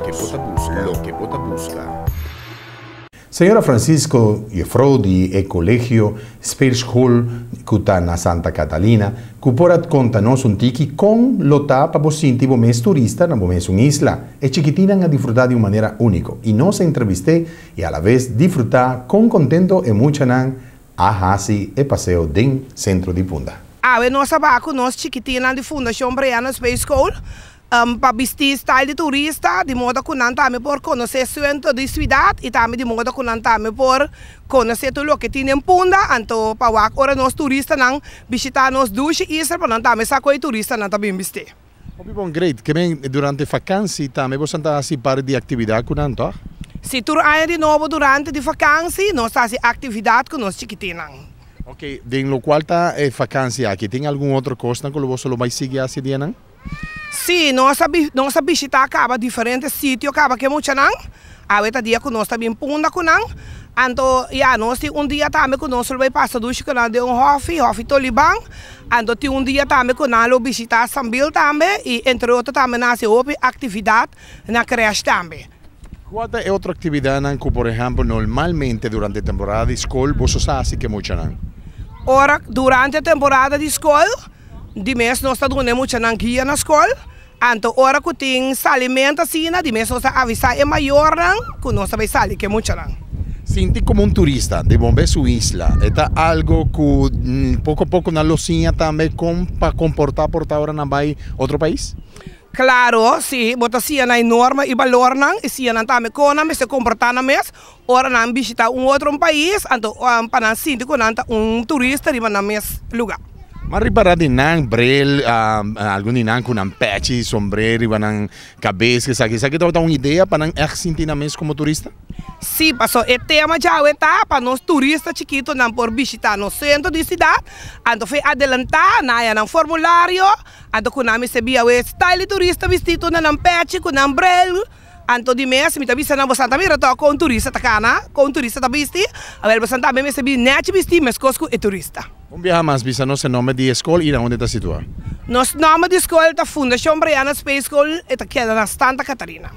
Loke bo ta buska. Loke bo ta buska. Señora Francisco, juffrouw di e Colegio Speelschool cu ta na Santa Catalina, cu por a conta nos un tiki con lo ta pa bo sinti bo mes turista na bo mes un isla. E chikitinnan a disfruta di un manera unico y nos a entrevist'e y a la vez disfruta con contento e muchanan a haci e paseo den centro di Punda. Awe nos a baha cu nos chikitinnan di Fundacion Breana Space School pa bisti style di turista, di moda cu nan tambe por conoce centro di ciudad y tambe di moda cu nan tambe por conoce tur loke tin den Punda. Anto pa wak ora nos turistanan bishita nos dushi isla pa nan tambe sa cu e turistanan ta bin bisti. Hopi bon, great. Ke men durante vakansi tambe boso ta hasi par di actividad cu nan, toch? Si, tur aña di nobo durante di vakansi nos ta hasi actividad cu nos chikitinnan. Ok, den locual ta e vakansi aki, tin algun otro cosnan cu lo boso lo bay sigui hasi dianan? Si, nos a nos a bishita caba diferente sitio caba cu e muchanan. Awe ta dia cu nos ta bin Punda cu nan. Anto, ya, nos tin un dia tambe cu nos lo bay pasa dushi cu nan den un hofi, hofi Toliban. Anto tin un dia tambe cu nan lo bishita Sambil tambe y entre otro tambe nan haci hopi actividad na crèche tambe. Cua ta e otro actividadnan cu, por ehempel, normalmente durante temporada di scol boso sa haci cu e muchanan? Ora, durante temporada di scol, Di mes nos ta duna e muchanan guia na skol, anto ora ku tin salimentu asina, di mes nos ta avisá e mayornan ku nos ta bai sali ku e muchanan. Sinti komo un turista di bombe su isla e ta algo ku poko poko nan lo siña tambe kon pa komportá por ta ora nan bai otro pais? Klaro, si bo ta siña nan e norma i balornan i siña nan tambe kon nan mester komportá nan mes ora nan bishitá un otro un pais, anto pa nan sinti ku nan ta un turista riba nan mes lugá. M'a ripará di nan bril, algun di nan ku nan pèchi, sombré riba nan kabes, esaki. Esaki tabata un idea pa nan ègt sinti nan mes komo turista? Sí, pasobra e tema djawe ta pa nos turista chikitonan por bishitá nos sentro di siudat, anto fe adelantá nan haña nan formulario. Anto ku nan mester bia wes style di turista bisti tur na nan pechi ku nan bril. Anto di mes mi ta bisa nan bosan ta mira tok kon un turista ta kana, kon un turista ta bisti. Awel bosan tambe mester bin nechi bisti meskos ku e turista. Un biaha mas bisa nos e nomber di e skol i na unda e ta situa. Nos nomber di skol ta Fundashon Brianna Space School, e ta keda na Santa Catarina.